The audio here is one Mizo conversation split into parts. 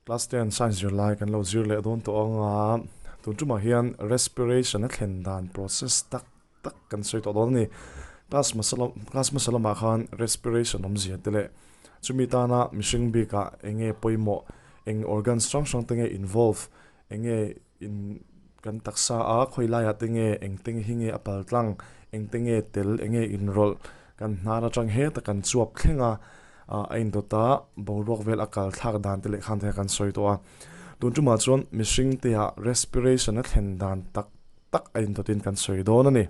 Class 10 Science zirlai kan lo zir leh dawn tawh ang a, tun tumah hian respiration a thlen dan process tak tak kan sawi tawh dawn a ni. Class hmasa lam class hmasa lamah khan respiration awmzia te leh chumi tana mihring bikah eng nge pawimawh eng organs hrang hrang te nge involve eng nge in kan taksa a khawi laiah te nge eng te hi nge a pal tlang eng te nge tel eng nge inrawlh kan hnar atang heta kan chuap thleng a ah a indawt a boruak vel a kal thlak dan te leh khan te kha kan sawi tawh a tun tumah chuan mihring te ah respiration a thlen dan tak tak a indawt in kan sawi dawn a ni.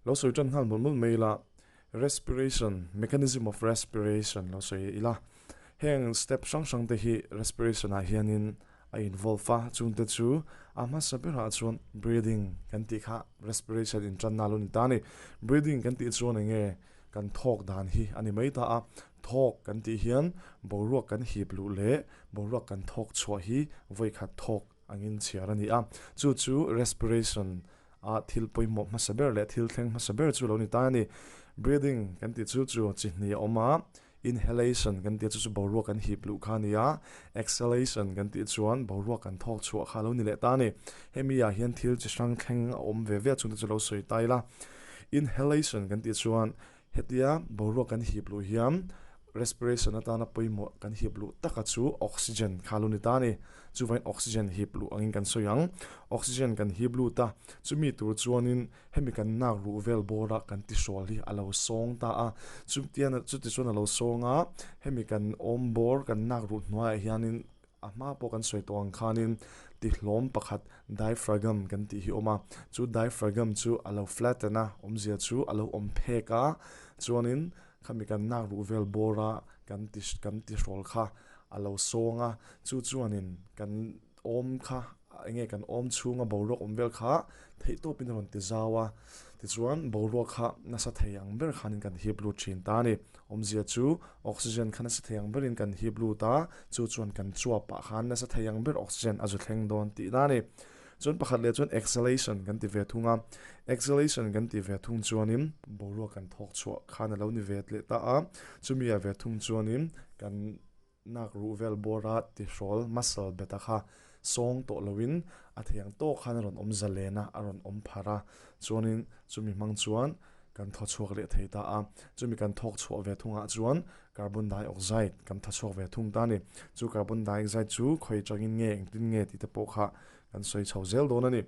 Lo sawi tan nghal mawlh mawlh mai ila respiration mechanism of respiration lo sawi ila heng step hrang hrang te hi respiration ah hianin a involve a chungte chu a hmasa berah chuan breathing kan tih kha respiration intanna lo ni ta a ni breathing kan tih chuan eng nge kan thawk dan hi a ni mai ta a thawk kan tih hian boruak kan hip luh leh boruak kan thawk chhuah hi vawikhat thawk angin chhiar a ni a chu chu respiration a thil pawimawh hmasa ber leh thil thleng hmasa ber chu lo ni ta a ni. Breathing kan tih chu chu chi hnih a awm a, inhalation kan tih chu chu boruak kan hip luh kha a ni a, exhalation kan tih chuan boruak kan thawk chhuah kha a lo ni leh ta a ni. Hemi ah hian thil chi hrang thleng a awm ve ve a chungte chu lo sawi ta ila. Inhalation kan tih chuan Hetia boruak kan hip luh hian respiration atana pawimawh kan hip luh taka chu oxygen kha lo ni ta a ni. Chuvangin oxygen hip luh angin kan sawi ang. Oxygen kan hip lut a, chumi tur chuanin hemi kan nak ruh vel bawra kan tihrual hi a lo sawng ta a. Chutian chuti chuan a lo sawng a, hemi kan awm bawr kan nak ruh hnuaiah hianin A hma pawh kan sawi tawh ang khanin tihlawm pakhat diaphragm kan tih hi a awm a, chu diaphragm chu a lo flatten a, awmzia chu a lo awm phek a, chuanin khami kan nak ruh vel bawra kan ti kan tihrawl kha a lo sawng a, chu chuanin kan awm kha eng nge kan awm chhunga boruak awm vel kha theihtawpin a rawn ti zau a, tichuan boruak kha nasa thei ang ber khanin kan hip lut thin ta a ni. Awmzia chu oxygen kha nasa thei ang berin kan hip lut a, chu chuan kan chuapah khan nasa thei ang ber oxygen a zu thleng dawn tih na a ni. Chuan pakhat leh chuan exhalation kan ti ve thung a, exhalation kan tih ve thung chuanin boruak kan thawk chhuah khan a lo ni ve leh ta a, chumi ah ve thung chuanin kan nak ruh vel bawra tihrawl muscle bet a kha sawng tawh loin a thei ang tawk khan a rawn awm zalen a, a rawn awm pharh a, chuanin chumi hmang chuan kan thaw chhuak leh thei ta a, chumi kan thawk chhuah ve thungah chuan carbon dioxide kan thaw chhuak ve thung ta a ni. Chu carbon dioxide chu khawi atangin nge engtin nge tih te pawh kha kan sawi chho zel dawn a ni.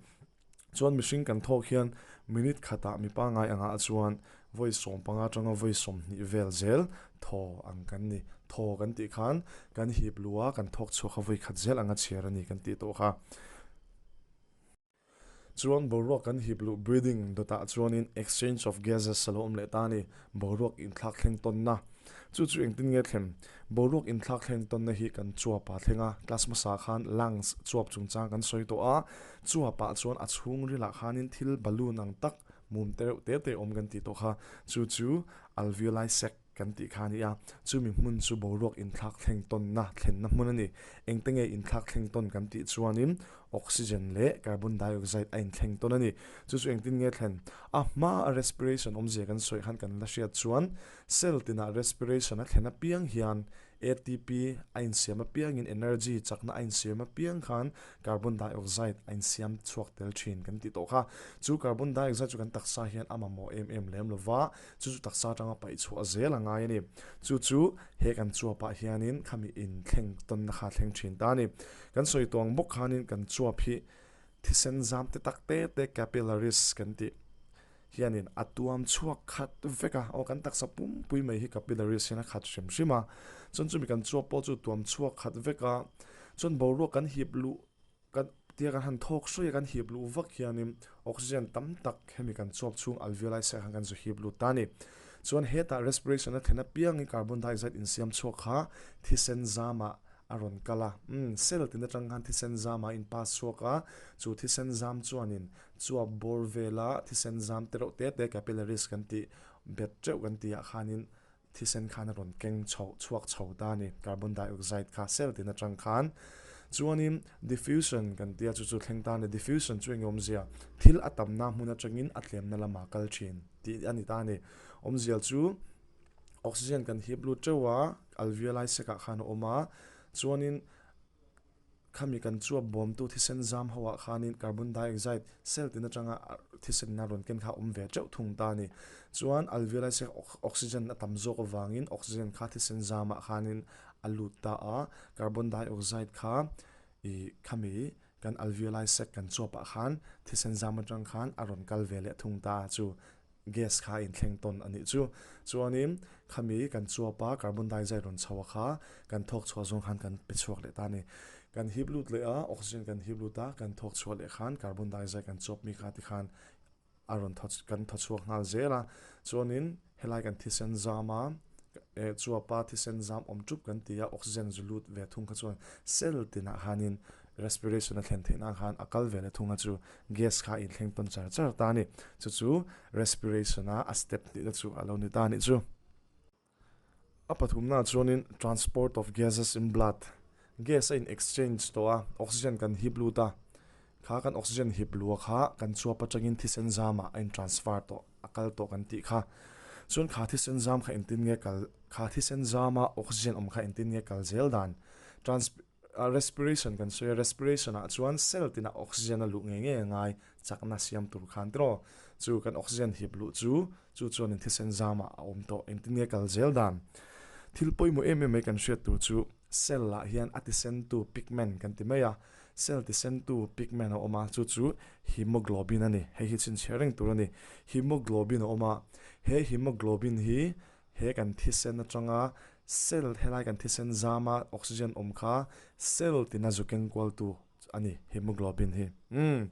Chuan mihring kan thawk hian minute khatah mi pangngai angah chuan vawi 15 atanga vawi 20 vel zel thaw ang kan ni. Thaw kan tih khan kan hip luh a, kan thawk chhuak kha vawi khat zel anga chhiar a ni kan tih tawh kha. Chuan boruak kan hip luh breathing dawtah chuanin exchange of gases a lo awm leh ta a ni. Boruak inthlak thleng tawnna. Chu chu engtin nge thlem? Boruak inthlak thleng tawnna hi kan chuapah thleng a, class hmasa khan lungs chuap chungchang kan sawi tawh a, chuapah chuan a chhungrilah khanin thil balloon ang tak mum te reuh te te awm kan tih tawh kha. Chu chu alveoli sac kan tih kha a ni a, chumi hmun chu boruak inthlak thleng tawnna thlenna hmun a ni. Engte nge inthlak thleng tawn kan tih chuanin oxygen leh carbon dioxide a inthleng tawn a ni. Chu chu engtin nge thlen? A hma a respiration awmzia kan sawi khan kan la hriat chuan cell tinah respiration a thlen apiang hian ATP a insiam apiangin energy chakna a insiam apiang khan carbon dioxide a insiam chhuak tel thin kan tih tawh kha. Chu carbon dioxide chu kan taksa hian a mamawh em em lem lova, chu chu taksa atanga paih chhuah zel a ngai a ni. Chu chu he kan chuapah hianin khami inthleng tawnna kha a thleng thin ta a ni. Kan sawi tawng bawk khanin kan chuap hi thisen zam te tak te te capillaries kan tih hianin a tuam chhuak khat vek a, aw kan taksa pumpui mai hi capillaries hian a khat hrim hrim a, chuan chumi kan chuap pawh chu tuam chhuak khat vek a, chuan boruak kan hip luh kan tia kan han thawk hruai a kan hip luh vak hianin oxygen tam tak hemi kan chuap chhung alveoli sac khan kan zu hip lut ta a ni. Chuan hetah respiration a thlen apiangin carbon dioxide insiam chhuak kha thisen zamah a rawn kal a, umm cell tin atang khan thisen zam a in pass chhuak a, chu thisen zam chuanin chuap bawr vela thisen zam te reuh te te capillaries kan tih bet teuh kan tih ah khanin thisen khan a rawn keng chho chhuak chho ta a ni carbon dioxide kha cell tin atang khan chuanin diffusion kan tia chu chu thleng ta a ni diffusion chu eng awmzia thil a tamna hmun atangin a tlemna lamah kal thin tih a ni ta a ni awmzia chu. Oxygen kan hip lut teuh a, alveoli sac ah khan a awm a, Chuanin khami kan chuap bawmtu thisen zam ho ah khanin carbon dioxide cell tin atanga thisen a rawn ken kha a awm ve teuh thung ta a ni. Chuan alveoli sac oxygen a tam zawk avangin oxygen kha thisen zamah khanin a lut ta a, carbon dioxide kha ih khami kan alveoli sac kan chuap ah khan thisen zam atang khan a rawn kal ve leh thung ta a chu. Gas kha a inthleng tawn a nih chu. Chuanin khami kan chuap a carbon dioxide rawn chho a kha kan thawk chhuah zawng khan kan pe chhuak leh ta a ni. Kan hip lut leh a, oxygen kan hip lut a, kan thawk chhuah leh khan carbon dioxide kan chuap mi kha tikhan a rawn thaw kan thaw chhuak nghal zel a. Chuanin helai kan thisen zam a, eh chuap a thisen zam awm tup kan ti a, oxygen zu lut ve thung kha chuan cell tinah khanin respiration a thlen theih nan khan a kal ve leh thung a chu. Gas kha a inthleng tawn char char ta a ni. Chu chu respiration a a step tihna chu a lo ni ta a nih chu. A pathumnaah chuanin transport of gases in blood, gas a in exchange tawh a, oxygen kan hip lut a, kha kan oxygen hip lua kha kan chuap atangin thisen zamah a in transfer tawh, a kal tawh kan tih kha. Chuan kha thisen zam kha engtin nge kal, kha thisen zama oxygen awm kha engtin nge kal zel dan? Trans. Respiration kan sawi a, respiration ah chuan cell tinah oxygen a luh ngei ngei a ngai chakna siam tur khan tiraw chu kan oxygen hip luh chu chu chuanin thisen zamah a awm tawh engtin nge kal zel dan thil pawimawh em em mai kan hriat tur chu cell ah hian a tisen tu pigment kan ti mai a cell tisen tu pigment a awm a chu chu hemoglobin a ni hei hi chhinchhiah reng tur a ni hemoglobin a awm a he hemoglobin hi He kan thisen atanga cell helai kan thisen zama oxygen awm kha cell tina zu keng kualtu a ni hemoglobin hi. Umm.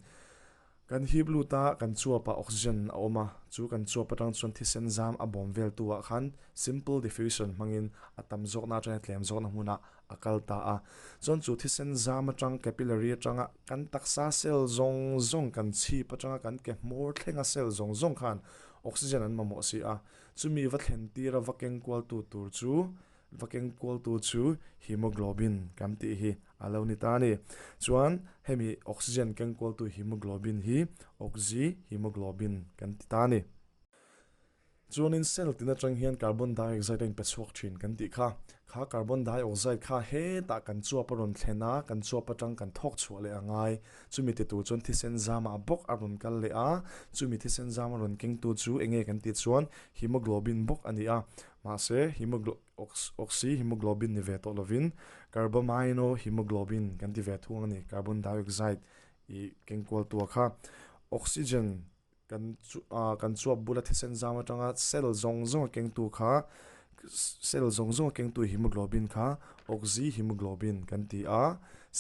Kan hip lut a, kan chuapah oxygen a awm a, chu kan chuap atang chuan thisen zam a bawm vel tu ah khan simple diffusion hmangin a tam zawkna atanga tlem zawkna hmunah a kal ta a. Chuan chu thisen zam atang capillary atanga kan taksa cell zawng zawng kan chhip atanga kan ke hmawr thlenga cell zawng zawng khan oxygen an mamawh si a. Chumi va thlen tira va keng kualtu tur chu va keng kualtu chu hemoglobin kan tih hi a lo ni ta a ni. Chuan hemi oxygen keng kualtu hemoglobin hi oxyhemoglobin kan ti ta a ni. Chuanin cell tin atang hian carbon dioxide a inpe chhuak thin kan tih kha. Kha carbon dioxide kha hetah kan chuap a rawn thlen a, kan chuap atang kan thawk chhuah leh a ngai. Chumi ti tur chuan thisen zamah bawk a rawn kal leh a, chumi thisen zam a rawn kengtu chu eng nge kan tih chuan hemoglobin bawk a ni a, mahse oxyhemoglobin ni ve tawh lovin carbaminohemoglobin kan ti ve thung a ni, carbon dioxide ih kengkual tua kha oxygen kan kan chuap bula thisen zam atanga cell zawng zawng a kengtu kha cell zawng zawng a kengtu hemoglobin kha oxyhemoglobin kan ti a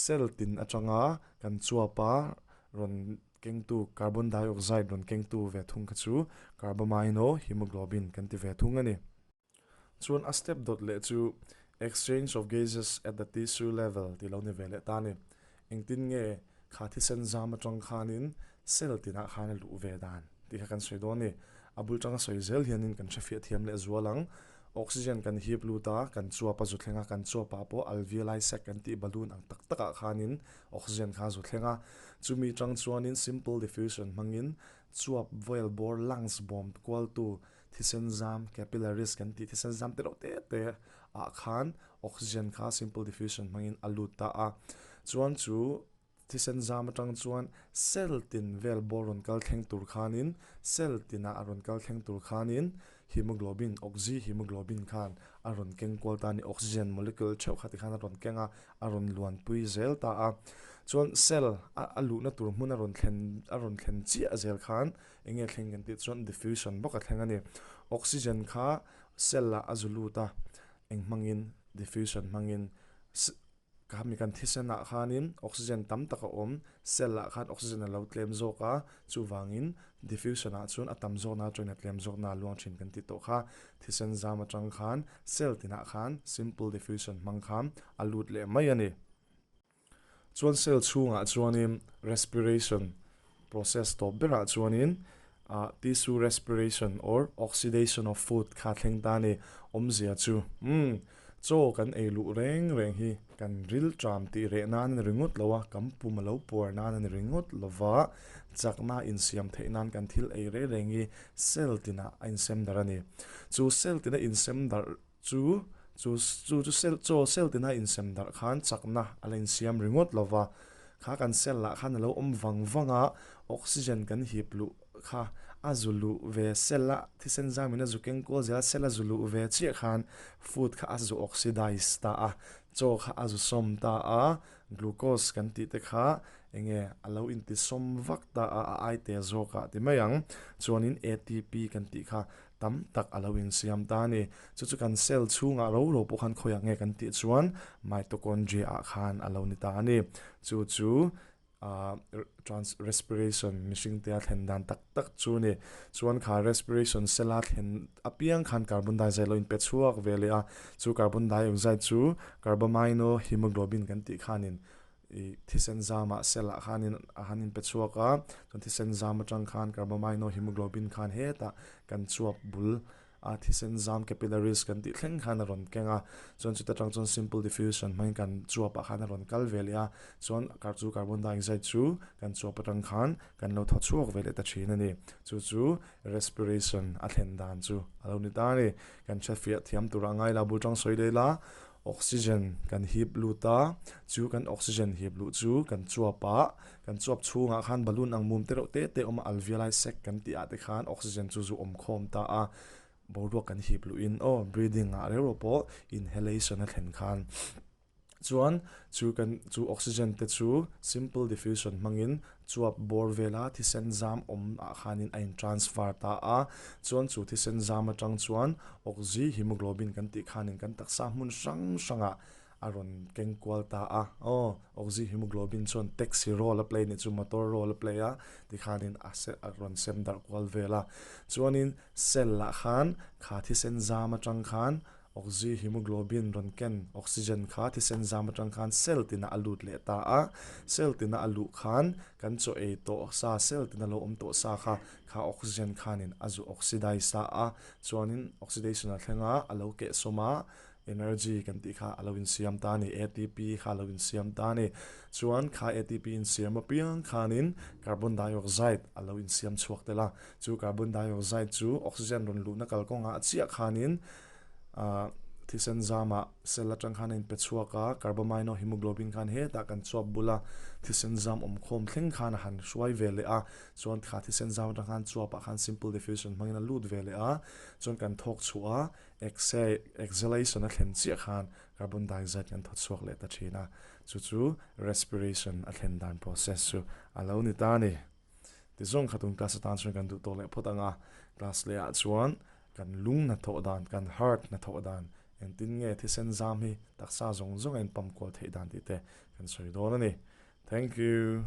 cell tin atanga kan chuapa rawn kengtu carbon dioxide rawn kengtu ve thung kha chu carbaminohemoglobin kan ti ve thung a ni. Chuan a step dawt leh chu exchange of gases at the tissue level tih lo ni ve leh ta a ni. Engtin nge kha thisen zam atang khanin cell tinah khan a luh ve dan tih kha kan sawi dawn a ni. A bul tanga sawi zel hianin kan hrefiah thiam leh zual ang. Oxygen kan hip lut a, kan chuap a zu thleng a, kan chuapah pawh alveoli sac kan tih balloon ang tak takah khanin oxygen kha a zu thleng a. Chumi tang chuanin simple diffusion hmangin chuap voel bawr lungs bawm kualtu Thisen zam, capillaries kan tih thisen zam te reuh te te ah khan oxygen kha simple diffusion hmangin a lut ta a. Chuan chu thisen zam atang chuan cell tin vel bawr rawn kal thleng tur khanin cell tinah a rawn kal thleng tur khanin hemoglobin, oxyhemoglobin khan a rawn keng kual ta a ni. Oxygen molecule theuh kha tikhan a rawn keng a, a rawn luanpui zel ta a. Chuan cell a luhna tur hmun a rawn thlen a rawn thlen chiah zel khan Eng nge thleng kan tih chuan diffusion bawk a thleng a ni. Oxygen kha cell ah a zu lut a, eng hmangin diffusion hmangin khami kan thisen ah khanin oxygen tam tak a awm, cell ah khan oxygen a lo tlem zawk a, chuvangin diffusion ah chuan a tam zawkna atangin a tlem zawkna a luang thin kan tih tawh kha. Thisen zam atang khan cell tinah khan simple diffusion hmang khan a lut leh mai a ni. Chuan cell chhungah chuanin respiration process tawp berah chuanin ah tissue respiration or oxidation of food kha thleng ta a ni. Awmzia chu umm chaw kan ei luh reng reng hi kan ril tram tih reh nan a ni ringawt lo a, kan pum a lo puar nan a ni ringawt lo va, chakna insiam theih nan kan thil ei reng reng hi cell tinah a insem darh a ni. Chu cell tina insem darh chu. Chu chu chu cell chaw cell tina insem darh khan chakna a la insiam ringawt lo va, kha kan cell ah khan a lo awm vang vang a, oxygen kan hip luh kha a zu luh ve cell a thisen zam in a zu keng kual zel a, cell a zu luh ve chiah khan food kha a zu oxidize ta a, chaw kha a zu sawm ta a, glucose kan tih te kha enge a lo inti sawm vak ta a, a ai te zawk ah ti mai ang, chuanin ATP kan tih kha tam tak a lo insiam ta a ni. Chu chu kan cell chhungah ro ro pawh khan khawiah nge kan tih chuan mitochondria ah khan a lo ni ta a ni. Chu chu ah trans respiration mihring te a thlen dan tak tak chu a ni. Chuan kha respiration cell a thlen apiang khan carbon dioxide lo inpe chhuak ve leh a, chu carbon dioxide chu carbamino hemoglobin kan tih khanin Ih thisen zamah cell ah khanin a han inpe chhuak a, chuan thisen zam atang khan carbaminohemoglobin khan hetah kan chuap bul a thisen zam capillaries kan tih thleng khan a rawn keng a, chuan chuta tang chuan simple diffusion hmangin kan chuap ah khan a rawn kal ve leh a, chuan kar chu carbon dioxide chu kan chuap atang khan kan lo thaw chhuak ve leh ta thin a ni. Chu chu respiration a thlen dan chu a lo ni ta a ni. Kan hrefiah thiam tur a ngai la bul tang sawi leh la. Oxygen kan hip lut a, chu kan oxygen hip luh chu kan chuap a, kan chuap chhungah khan balloon ang mum te reuh te te a awm a, alveoli sac kan tih ah te khan oxygen chu zu awm khawm ta a, boruak kan hip luh in aw breathing ah reuh reuh pawh inhalation a thlen khan chuan chu kan chu oxygen te chu simple diffusion hmangin Chuap bawr vela thisen zam awm ah khanin a in transfer ta a, chuan chu thisen zam atang chuan oxy hemoglobin kan tih khanin kan taksa hmun hrang hrangah a rawn keng kual ta a, aw oxy hemoglobin chuan taxi role a play nih chu motor role a play a tikhanin a se a rawn sem darh kual vel a, chuanin cell ah khan kha thisen zam atang khan Oxy hemoglobin rawn ken oxygen kha thisen zam atang khan cell tina a lut leh ta a, cell tina a luh khan kan chaw ei tawh sa cell tina lo awm tawh sa kha kha oxygen khanin a zu oxidize ta a, chuanin oxidation a thleng a, a lo kehsawm a, energy kan tih kha a lo insiam ta a ni, ATP kha a lo insiam ta a ni. Chuan kha ATP insiam apiang khanin carbon dioxide a lo insiam chhuak tel a, chu carbon dioxide chu oxygen rawn luhna kalkawngah chiah khanin Ahh thisen zamah cell atang khan a inpe chhuak a, carbaminohemoglobin khan hetah kan chuap bul a, thisen zam awm khawm thleng khan a han hruai ve leh a, chuan kha thisen zam atang khan chuapah khan simple diffusion hmangin a lut ve leh a, chuan kan thawk chhuah a, exhale exhalation a thlen chiah khan carbon dioxide kan thaw chhuak leh ta thin a, chu chu respiration a thlen dan process chu a lo ni ta a ni. Tizawng kha tun class atan chuan kan duh tawh leh phawt ang a, class leh ah chuan kan lung hnathawh dan, kan heart hnathawh dan, engtin nge thisen zam hi taksa zawng zawng a inpam kual theih dan tih te kan sawi dawn a ni. Thank you.